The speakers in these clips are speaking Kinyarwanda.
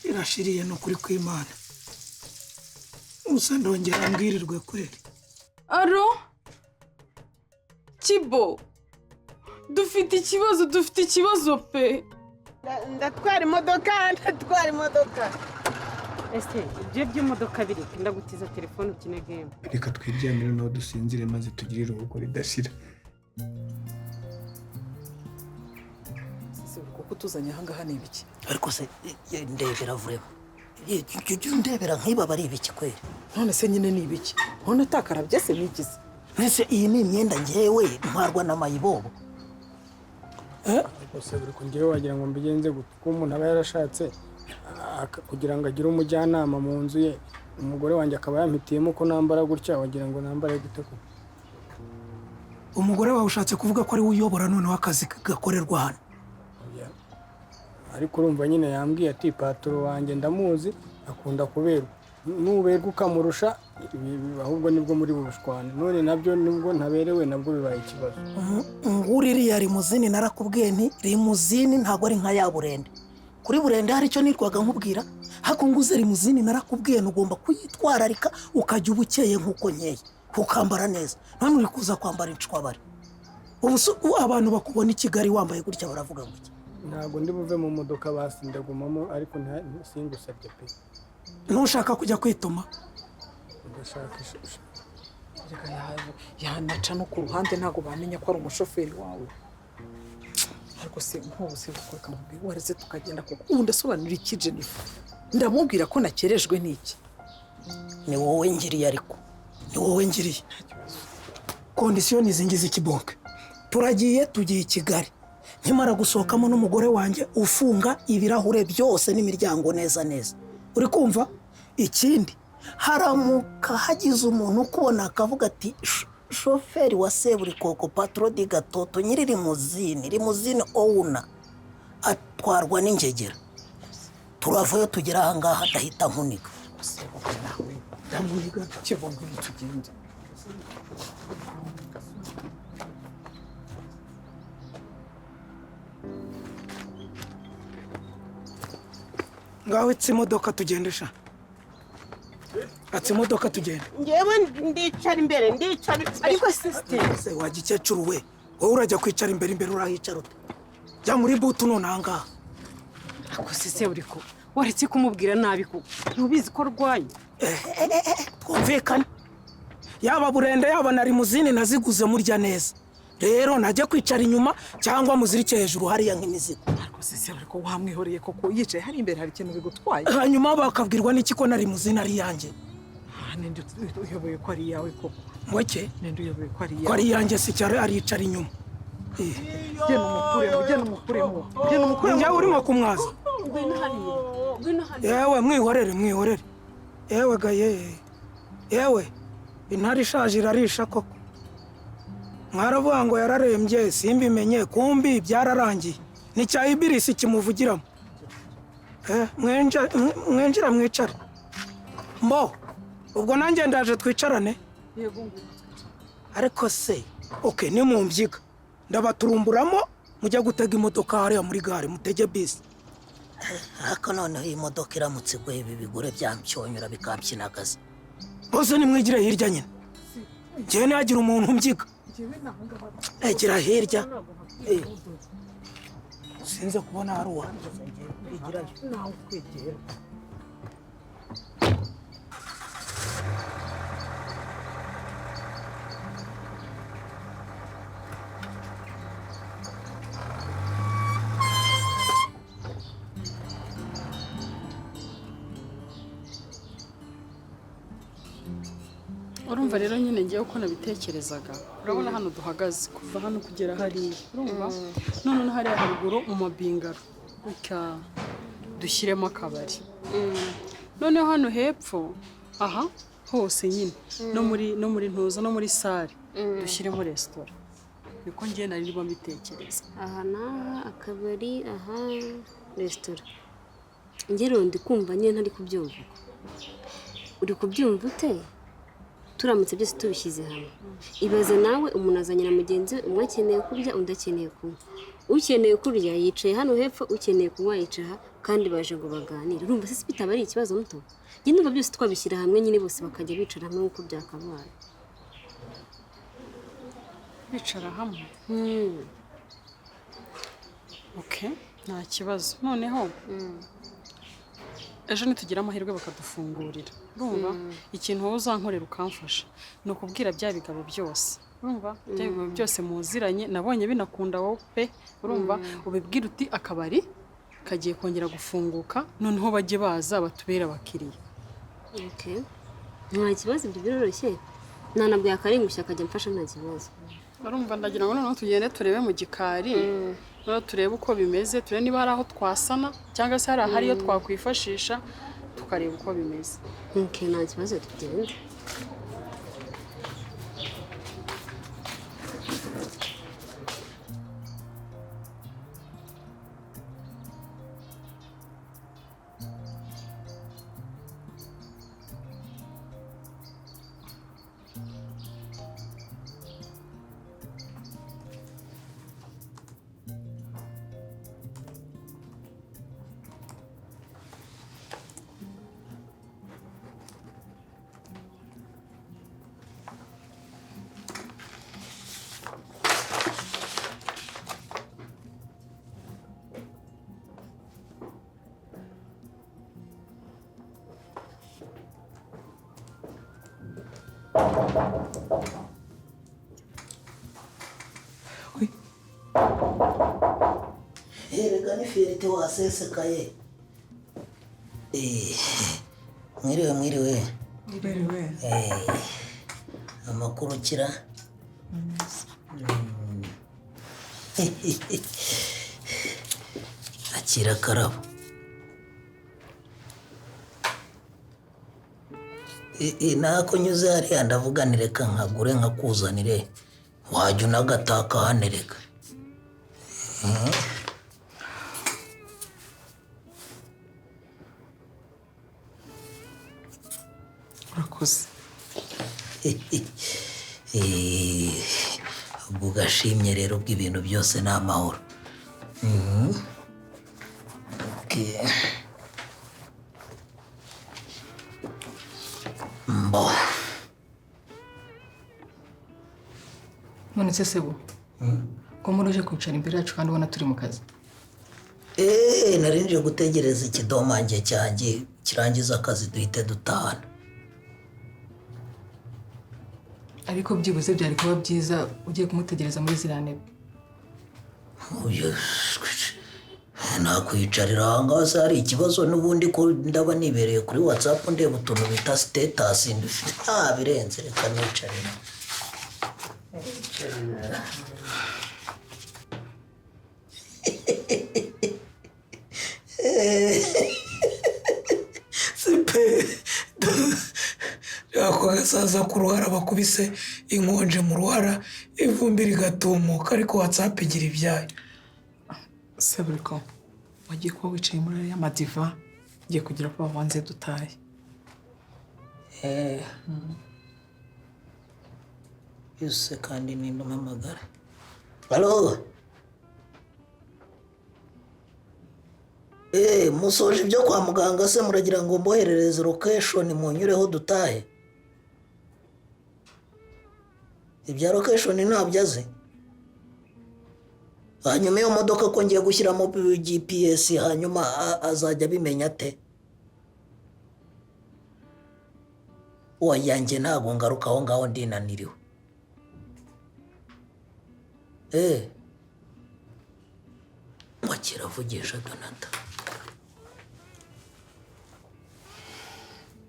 Irashiriye ni ukuri kw'Imana. Usa ndongera mbwirirwe kweli. Aro Kibo, dufite ikibazo, dufite ikibazo pe. Ndatwara imodoka, ndatwara imodoka. Ese ibyo by'imodoka bireke, ndagutiza telefone ukine game. Reka twiryamire naho dusinzire maze tugire iruhuko ridashira. Kuko tuzanye ahangaha ni ibiki? Ariko se ndebera vurema, ndebera nk'iba bari ibiki kweli? None se nyine ni ibiki? None atakarabye se nikize? Mbese iyi ni imyenda ngewe ntwarwa na mayibobo. Ariko se buri ngewe wagira ngo mbigenze gute? Kuko umuntu aba yarashatse kugira ngo agire umujyanama mu nzu ye, umugore wanjye akaba yampitiyemo ko nambara gutya, wagira ngo nambare gute koko? Umugore wawe ushatse kuvuga ko ari we uyobora noneho akazi gakorerwa hano? Ariko urumva nyine yambwiye ati paturo wanjye ndamuzi akunda kuberwa, nuberwa ukamurusha ahubwo nibwo muri bushwane. None nabyo nibwo ntaberewe nabwo bibaye ikibazo. Nguri iriya limuzini narakubwiye nti limuzini ntabwo ari nka ya burende. Kuri burende hari icyo nirwaga nkubwira, hako nguze limuzini narakubwiye ugomba kuyitwararika ukajya ubukeye nkuko nkeye, ukambara neza. None uri kuza kwambara inshwabari. Ubu abantu bakubona i Kigali wambaye gutya baravuga ngo iki? Ntabwo ndi buve mu modoka basi ndagumamo, ariko singusabye pe. Ntushaka kujya kwituma? Ndashaka ishusho. Yanaca no ku ruhande ntabwo bamenya ko ari umushoferi wawe. Ariko se nk'ubu se gukoreka mubwira wareze tukagenda kuko ubu ndasobanura iki Jennifer? Ndamubwira ko nakerejwe n'iki? Ni wowe ngiriye, ariko ni wowe ngiriye. Condition izi ngizi kibonke. Turagiye tugiye i Kigali. Nkimara gusohokamo n'umugore wanjye ufunga ibirahure byose n'imiryango neza neza. Uri kumva? Ikindi haramuka hagize umuntu ukubona akavuga ati shoferi wa Seburikoko patro di Gatoto nyiri limuzini, limuzini owner atwarwa n'ingegera. Turavayo tugera aha ngaha ndahita nkuniga. Ndamuniga kibonke tugende. Ngaho itse imodoka tugende sha. Atse imodoka tugende. Ngewe ndicara imbere, ndicara. Ariko sister, se wa gikecuru we, wowe urajya kwicara imbere imbere urahicara ute? Jya muri butu none aha ngaha. Ako se Seburiko, waretse kumubwira nabi kuko ntubizi ko arwaye. Twumvikane. Yaba burende yaba na limuzini naziguze murya neza. Rero najya kwicara inyuma cyangwa muzirike hejuru hariya nk'imizigo. Ariko se Seburiko wamwihoreye koko yicaye hari imbere hari ikintu bigutwaye? Hanyuma bakabwirwa n'iki ko na limuzini ari iyanjye? Ninde uyoboye ko ari iyawe koko? Ngoke? Ninde uyoboye ko ari iyawe? Ko ari iyanjye si cyaro aricara inyuma. Genda umukuremo, genda umukuremo, genda umukuremo. Njyewe urimo kumwaza. Ngwino hariya, ngwino hariya. Yewe mwihorere, mwihorere. Yewe gaye. Yewe intare ishaje irarisha koko. Mwaravuga ngo yararembye simbimenye, kumbi byararangiye. Ni cya Ibirisi kimuvugiramo. Mwenjira mwicare. Mbo ubwo nanjye ndaje twicarane. Yego ngwino twicarane. Ariko se okay ni mu mbyiga ndabaturumburamo mujya gutega imodoka hariya muri gare mutege bisi. Ariko noneho iyi modoka iramutse iguye ibi bigure byamcyonyura bikambyinagaza. Bose nimwigire hirya nyine. Njyewe ntihagira umuntu umbyiga. Egera hirya. Sinze kubona hari uwanduza ngiye kwigirayo. Nawe ukwegera. Urumva rero nyine ngewe uko nabitekerezaga. Urabona hano duhagaze kuva hano kugera hariya. Urumva? None hariya haruguru mu mabingaro gutya dushyiremo akabari. Noneho hano hepfo aha hose nyine no muri ntuza no muri sare dushyiremo resitora. Niko ngiye nari ndimo mbitekereza. Aha naha akabari, aha resitora. Ngero ndi kumva nyine ntari kubyumva. Uri kubyumva ute? Turamutse byose tubishyize hamwe. Ibaze nawe umuntu azanye na mugenzi we, umwe akeneye kurya undi akeneye kunywa. Ukeneye kurya yicaye hano hepfo, ukeneye kunywa yicaye aha, Kandi baje ngo baganire. Urumva se bitaba ari ikibazo muto? Njye ndumva byose twabishyira hamwe nyine, bose bakajya bicara hamwe nk'uko byakabaye. Bicara hamwe. Okay, nta kibazo. Noneho ejo nitugira amahirwe bakadufungurira, urumva ikintu wowe uzankorera ukamfasha ni ukubwira bya bigabo byose, urumva bya bigabo byose muziranye, nabonye binakunda wowe pe, urumva ubibwira uti akabari kagiye kongera gufunguka, noneho bajye baza batubere abakiriya. Okay. Nta kibazo, ibyo biroroshye. Ntanabwo yakarengushya akajya amfasha, nta kibazo. Urumva ndagira ngo noneho tugende turebe mu gikari, noneho turebe uko bimeze, turebe niba hari aho twasana cyangwa se hari ahari iyo twakwifashisha, tukareba uko bimeze. Okay, nta kibazo, tugende. Erega ni fiyerite wasesekaye. Mwiriwe mwiriwe. Mwiriwe. Amakuru kira. Akira karabo. Nako nyuze hariya ndavuga nireka nkagure nkakuzanire, wajya unagataka hanereka. Urakoze. Ubwo ugashimye rero bw'ibintu byose ni amahoro. Mbo. None se sebo, ko muri uje kwicara imbere yacu kandi ubona turi mu kazi? Nari nje gutegereza ikidomange cyanjye kirangiza akazi duhite dutahana. Ariko byibuze byari kuba byiza ugiye kumutegereza muri ziriya ntebe. Nakwicarira aha ngaha se hari ikibazo? N'ubundi ko ndaba nibereye kuri WhatsApp ndeba utuntu bita status, nta birenze, reka nicarira. Sipe ako gasaza ku ruhara bakubise inkonje mu ruhara, ivumbi rigatumuka, ariko WhatsApp igira ibyayo. Seburiko, wagiye kuba wicaye muri ariya madiva, ngiye kugira ko babanze dutahe. Yose kandi ni ndumpamagara. Allo? Musoje ibyo kwa muganga se muragira ngo mboherereze location munyureho dutahe? Ibya location ntabyo azi. Hanyuma iyo modoka ko ngiye gushyiramo GPS, hanyuma azajya abimenya ate? Oya njye ntabwo ngaruka aho ngaho ndinaniriwe. Wakiravugisha Donata.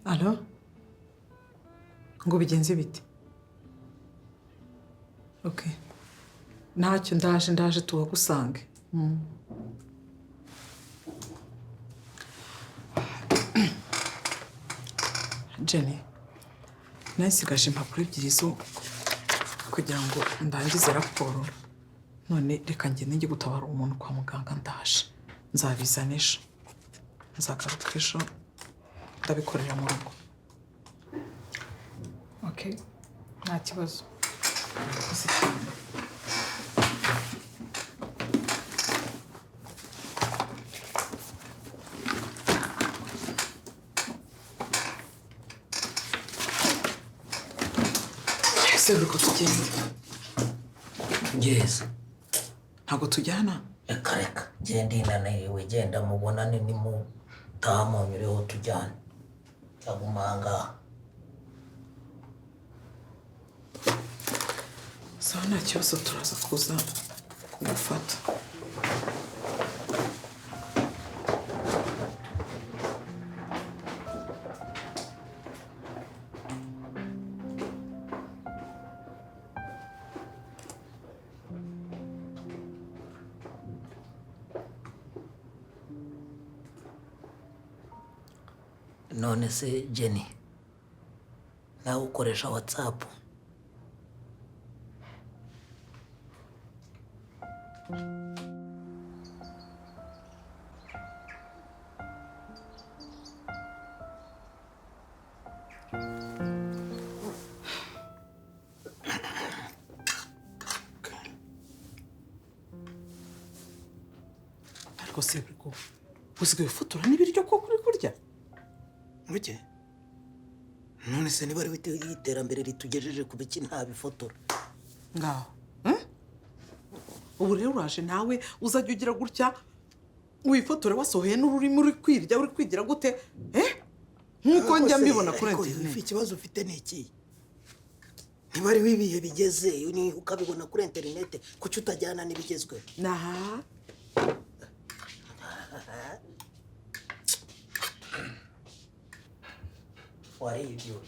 Alo? Ngo bigenze bite? Okay. Ntacyo, ndaje tuhagusange. Jenny, nasigaje impapuro ebyiri zo kugira ngo ndangize raporo. None reka ngende njye gutabara umuntu kwa muganga, ndaje. Nzabizana ejo. Nzagaruka ejo ndabikorera mu rugo. Okay. Nta kibazo. Seburiko tugende. Ngeze. Ntabwo tujyana? Reka reka, genda inaniriwe, genda mubonane nimutaha munyureho tujyane. Ndaguma aha ngaha. Sawa nta kibazo turaza kuza kugufata. None se Jenny, nawe ukoresha WhatsApp? Ariko Seburiko, usigaye ufotora n'ibiryo koko uri kurya? Muke? None se niba ari iterambere ritugejeje ku biki ntabifotora? Ngaho. Ubu rero uraje nawe uzajya ugira gutya wifotore wasohoye n'ururimi uri kwirya uri kwigira gute? Nkuko njya mbibona kuri internet. Ikibazo ufite ni iki? Niba ari ibihe bigeze ukabibona kuri internet, kuki utajyana n'ibigezweho? Naha. Wariye ibyo.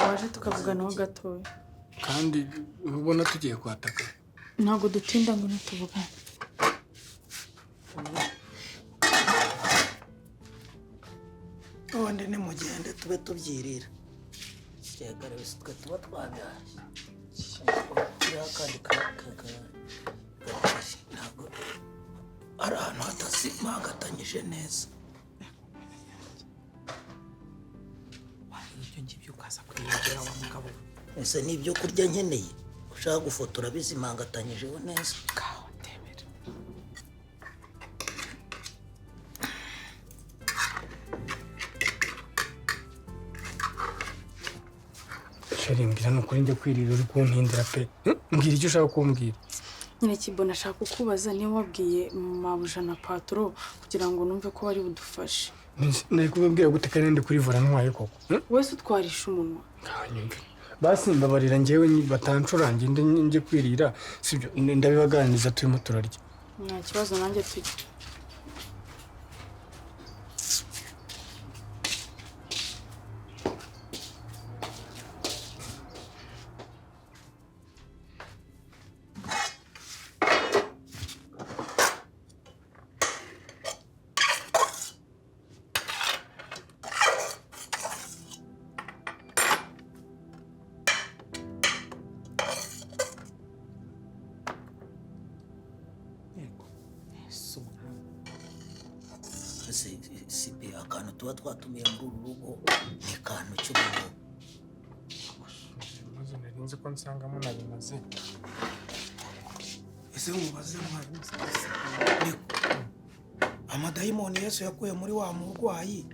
Waje tukavuganaho gatoya. Kandi ubona tugiye kwataka. Ntabwo dutinda ngo ntituvugane. Ubundi nimugende tube tubyirira. Kigali wese twe tuba twabyaye. Kandi ntabwo ari ahantu hatazimangatanyije neza. Ibyo ngibyo ukaza kwiyongera wa mugabo. Ese ni ibyo kurya nkeneye? Ushaka gufotora bizimangatanyijeho neza. Kaho ndemera. Sheri mbwira nukuri njye kwirira uri kumpindira pe. Mbwira icyo ushaka kumbwira. Nyine Kibona ashaka kukubaza niba wabwiye mabuja na patro kugira ngo numve ko bari budufashe. Nari kubabwira gute kandi ndi kurivura ntwaye koko? Wese utwarisha umunwa. Nyumve. Basi mbabarira njyewe batancurange njye kwirira sibyo ndabibaganiriza turimo turarya. Nta kibazo nanjye tujye. Sibi akantu tuba twatumiye muri uru rugo ni kantu cy'umuntu. Maze narinzi ko nsangamo nabimaze. Ese mubaze mwari amadayimoni Yesu yakuye muri wa murwayi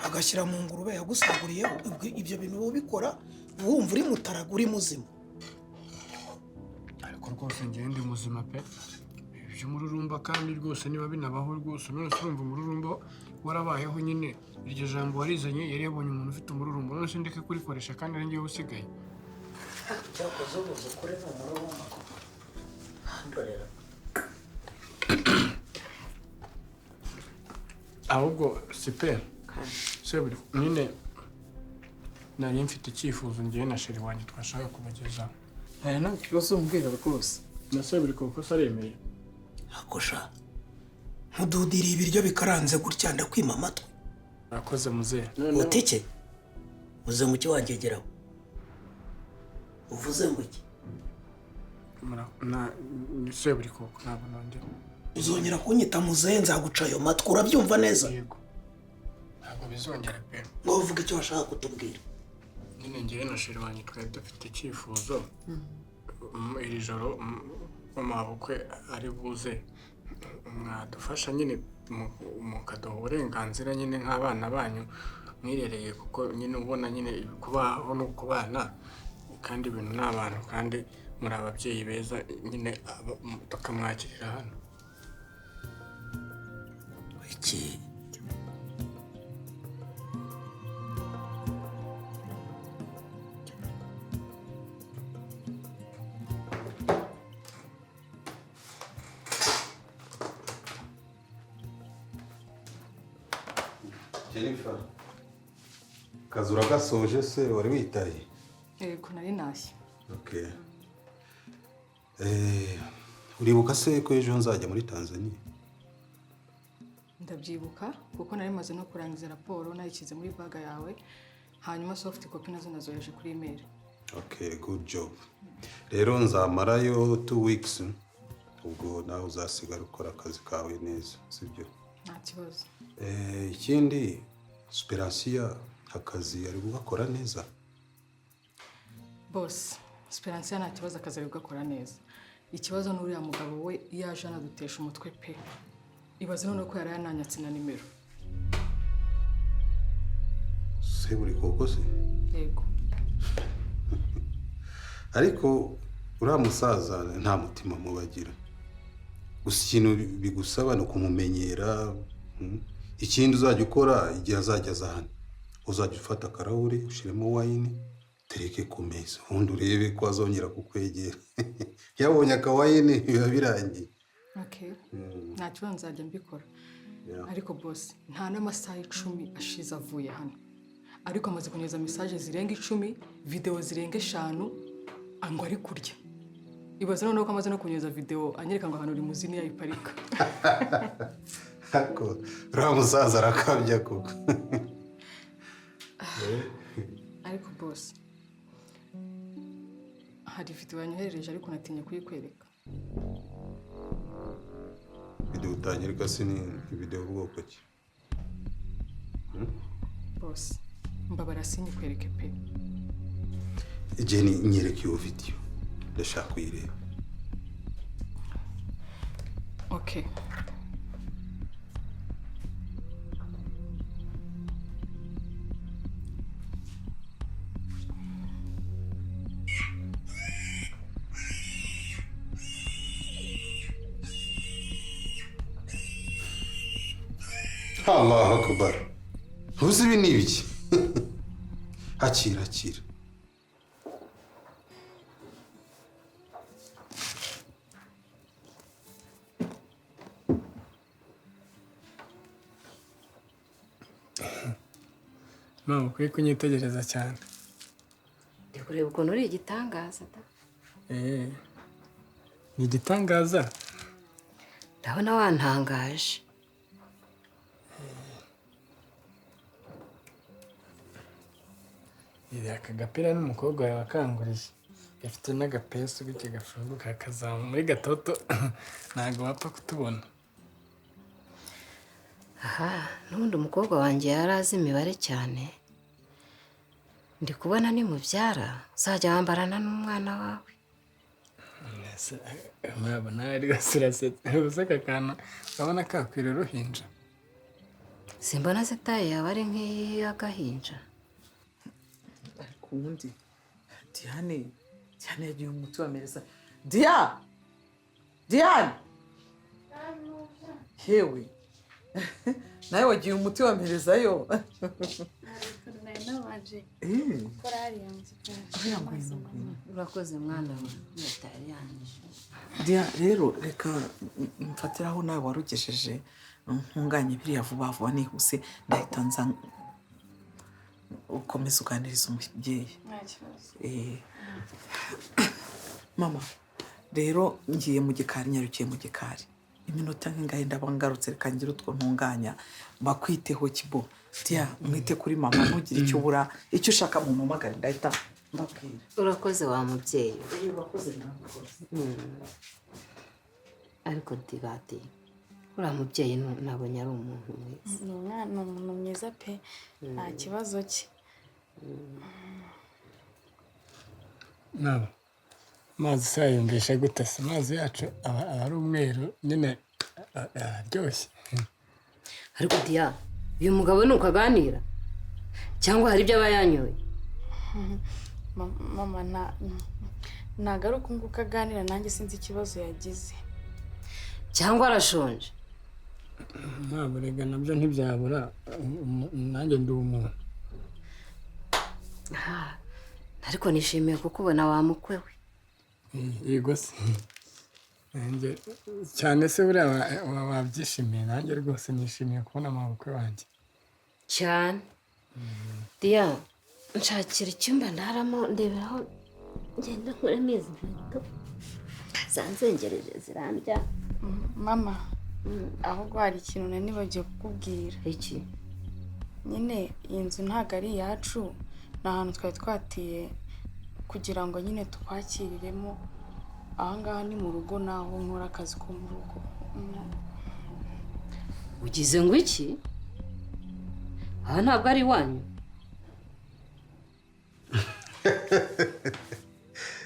agashyira mu ngurube yagusaguriyeho, ibyo bintu ubikora wumva uri mutaraga uri muzima. Ariko rwose njyewe ndi muzima pe. Iby'umururumba kandi rwose niba binabaho rwose none urumva umururumba warabayeho nyine iryo jambo warizanye yari yabonye umuntu ufite umururumba none se ndeke kurikoresha kandi ari njyewe usigaye. Cyakoze ubuze kuri ni umururumba koko. Ndorera. Ahubwo sipe seburi nyine nari mfite icyifuzo njyewe na sheri wanjye twashaka kubagezaho. Nta kibazo umbwira rwose. Na seburi koko saremeye. Akosha nkududira ibiryo bikaranze gutya ndakwima amatwi. Urakoze muzehe. Utike uze mu cyo wangegeraho. Uvuze ngo iki? Na seburi koko ntabwo nongera. Uzongera kunyita muzehe nzaguca ayo matwi urabyumva neza? Yego. Ntabwo bizongera pe. Ngo uvuge icyo washaka kutubwira. Nyine njyewe na sheri wanjye twari dufite icyifuzo. Iri joro mabukwe ari buze Mwadufasha nyine mukaduha uburenganzira nyine nk'abana banyu mwirereye, kuko nyine ubona nyine kubaho no kubana, kandi ibintu ni abantu, kandi muri ababyeyi beza nyine tukamwakirira hano. Iki Jennifer, akazi uragasoje se wari witaye? Yego, nari nashye. Okay. Uribuka se ko ejo nzajya muri Tanzania? Ndabyibuka kuko nari maze no kurangiza raporo, nayishyize muri bag yawe, hanyuma soft copy nazo nazohereje kuri email. Okay, good job. Rero nzamarayo 2 weeks, ubwo nawe uzasigara ukora akazi kawe neza, sibyo? Nta kibazo. Ikindi Speransia akazi ari gukora neza? Boss, Speransia nta kibazo, akazi ari gukora neza. Ikibazo ni uriya mugabo we, iyo aje anadutesha umutwe pe. Ibaze noneho ko yari yananyatse na nimero. Se buri koko se? Yego. Ariko uriya musaza nta mutima mubagira. Gusa ikintu bigusaba ni ukumumenyera. Ikindi uzajya ukora, igihe azajya aza hano, uzajya ufata akarahuri ushyiremo wine, utereke ku meza, ubundi urebe ko azongera kukwegera. Yabonye akawine biba birangiye. Okay, nta kibazo, nzajya mbikora. Ariko boss, nta n'amasaha 10 ashize avuye hano, ariko amaze kunyuza message zirenga 10, videwo zirenga 5, ngo ari kurya. Ibaze noneho ko amaze no kunyuza videwo anyereka ngo ahantu limousine yayiparika. Ariko uriya musaza arakabya koko. Ariko boss, hari videwo yanyoherereje, ariko natinye kuyikwereka. Videwo utanyereka se ni videwo bwoko ki? Boss, mbabara sinyikwereke pe. Igihe ni nyereka iyo videwo, ndashaka kuyireba. Okay. Allahu akbar! Ntuzi ibi ni ibiki? Akira, akira. Mama, ukwiye kunyitegereza cyane. Ndi kureba ukuntu uri igitangaza da. Ni igitangaza. Ndabona wantangaje. Aka gapira n'umukobwa wawe wakanguriye, gafite n'agapesu gutya gafunguka kazamuka muri gatoto, ntabwo wapfa kutubona. Aha, n'ubundi umukobwa wanjye yari azi imibare cyane. Ndi kubona nimubyara uzajya wambarana n'umwana wawe. Ese, murabona nawe rwose urasetsa. Ubuze aka kantu urabona kakwira uruhinja? Simbona se taille yawe ari nk'iy'agahinja? Ariko ubundi Diane, Diane yagiye umuti wa meza. Dia, Diane, yewe, nawe wagiye umuti wa mperezayo. Nari nabanje gukora hariya mu gikoni. Oya, ngwino, ngwino. Urakoze mwana we, yatari yanyije. Dia, rero reka mfatiraho nawe warugejeje, ntunganye biriya vuba vuba nihuse, ndahita nza ukomeza uganiriza umubyeyi. Nta kibazo. Mama, rero ngiye mu gikari, nyarukiye mu gikari, iminota nk'ingahe ndaba ngarutse. Reka ngire utwo ntunganya, bakwiteho. Kibo, Dia, mwite kuri mama, ntugire icyo ubura, icyo ushaka mumpamagare, ndahita mbabwira. Urakoze wa mubyeyi we. Urakoze nawe rwose. Ariko dibati, uriya mubyeyi nabonye ari umuntu mwiza. Ni umwana, ni umuntu mwiza pe, nta kibazo cye. Naba amazi se wayumvisha gute se? Amazi yacu aba ari umweru nyine. Araryoshye. Ariko Diya, uyu mugabo ni uko aganira cyangwa hari ibyo aba yanyoye? Mama, ntabwo ari uko nguko aganira, nanjye sinzi ikibazo yagize. Cyangwa arashonje. Ntabwo rega nabyo ntibyabura, nanjye ndi umuntu. Ariko nishimiye kukubona wa mukwe we. Yego se, cyane se buriya wabyishimiye, nanjye rwose nishimiye kubona amabukwe wanjye. Cyane. Diya, nshakira icyumba ndaramo, ndeberaho ngenda nkuramo izi nkweto zanzengereje zirandya. Mama, ahubwo hari ikintu nari nibagiwe kukubwira. Iki? Nyine iyi nzu ntabwo ari iyacu, ni ahantu twari twatiye kugira ngo nyine twakiriremo. Ahangaha ni mu rugo, naho nkora akazi ko mu rugo. Ugize ngo iki? Aha ntabwo ari iwanyu.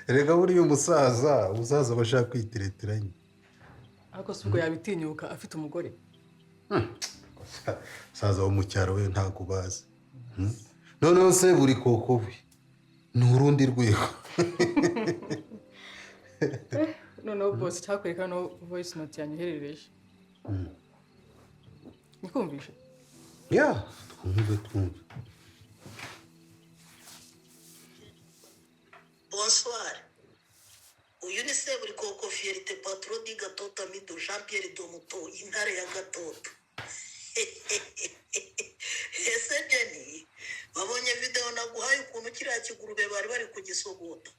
Rega buriya umusaza aba ashaka kwitereteranya. Ariko si ubwo yabitinyuka afite umugore? Umusaza wo mu cyaro we ntabwo ubazi. Noneho se buri koko we ni urundi rwego. Noneho bose cyakwereka no voice note yanyoherereje. Nikumvishe? Ya, twumve twumve. Bonsoir. Uyu ni Seburikoko Fierté patron di Gatoto Amido Jean Pierre Domuto, intare ya Gatoto. Ese Jenny, babonye video naguhaye ukuntu kiriya kigurube bari bari kugisogota?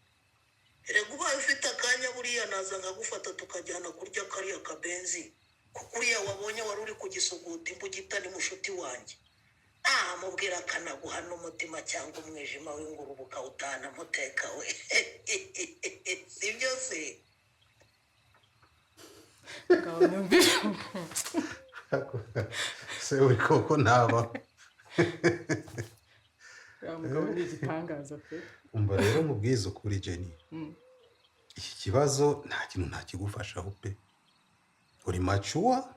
Erega ubaye ufite akanya buriya naza nkagufata tukajyana kurya kariya kabenzi, kuko uriya wabonye wari uri kugisogota imbugita ni mushuti wanjye. Mubwira akanaguha n'umutima cyangwa umwijima w'ingurube ukawutahana muteka we. Sibyo se? Seburikoko ntaba. Mugabo ni igitangaza pe. Umva rero mubwize ukuri Jenny. Iki kibazo nta kintu ntakigufashaho pe. Uri macuwa?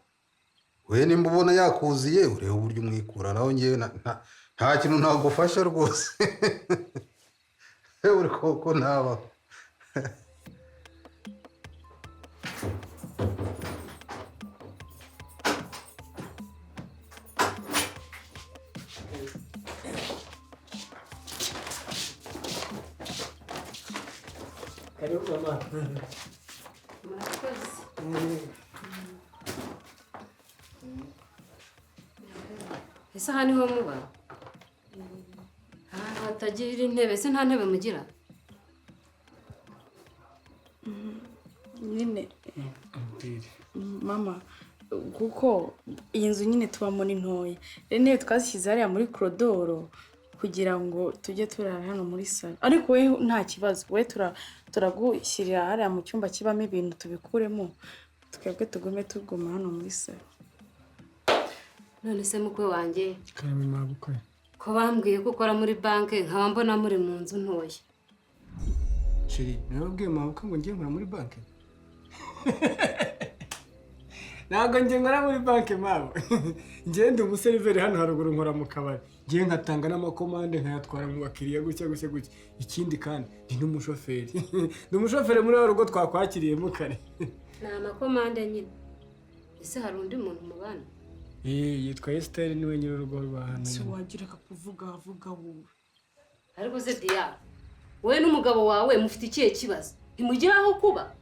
We nimba ubona yakuziye urebe uburyo umwikura, naho ngewe nta kintu ntagufasha rwose. Seburikoko ntaba. Karibu mama. Murakoze. Ese aha niho muba? Ahantu hatagira intebe, se nta ntebe mugira? Nyine mama, kuko iyi nzu nyine tubamo ni ntoya, rero intebe twazishyize hariya muri korodoro kugira ngo tujye turara hano muri salo. Ariko we nta kibazo, we turagushyirira hariya mu cyumba kibamo ibintu tubikuremo, twebwe tugume tuguma hano muri salo. None se mukwe wanjye, Karame mabukwe, ko bambwiye ko ukora muri banki nkaba mbona muri mu nzu ntoya. Sheri, nababwiye mabukwe ngo ngiye nkora muri banki? Ntabwo ngiye nkora muri banki mabo. Ngiye ndi umuseriveri hano haruguru, nkora mu kabari. Ngiye nkatanga n'amakomande nkayatwara mu bakiriya gutya gutya gutya. Ikindi kandi ndi n'umushoferi. Ndi umushoferi muri wa rugo twakwakiriyemo kare. Ni amakomande nyine. Ese hari undi muntu mubana? Yitwa Esther, niwe nyir'urugo rwa hano. Si wagira akakuvuga vuga wowe. Ariko se Diya, wowe n'umugabo wawe mufite ikihe kibazo? Ntimugira aho kuba?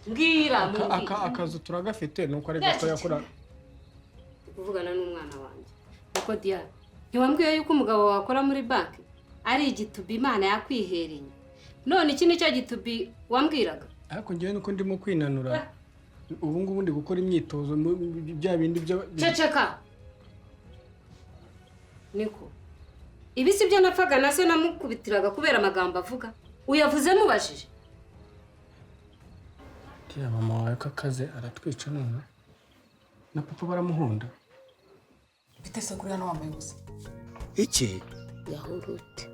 Mbwira mbwira. Akazu turagafite nuko ari gato yakora. Kuvugana n'umwana wanjye. Kuko Diya, ntiwambwiye yuko umugabo wawe akora muri banki ari igitubi Imana yakwihereye. None iki nicyo gitubi wambwiraga? Ariko ngewe nuko ndimo kwinanura. Ubu ngubu ndi gukora imyitozo bya bindi byo. Ceceka. Niko. Ibi si byo napfaga na se namukubitiraga kubera amagambo avuga. Uyavuze mubajije. Tiya mama wawe ko akaze aratwica none. Na papa baramuhunda. Bite se kuri hano wambaye ubusa? Iki? Yahurute.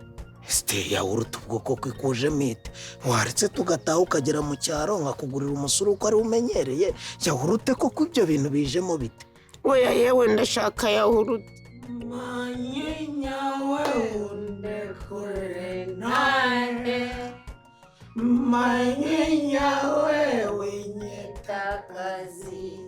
Site yawurute ubwo koko ikujemo ite? Waretse tugataha ukagera mu cyaro nkakugurira umusuru uko ari umenyereye. Yawurute koko ibyo bintu bijemo bite? Oya yewe, ndashaka yawurute. Manyinya we undekure nane, manyinya we winyita akazi.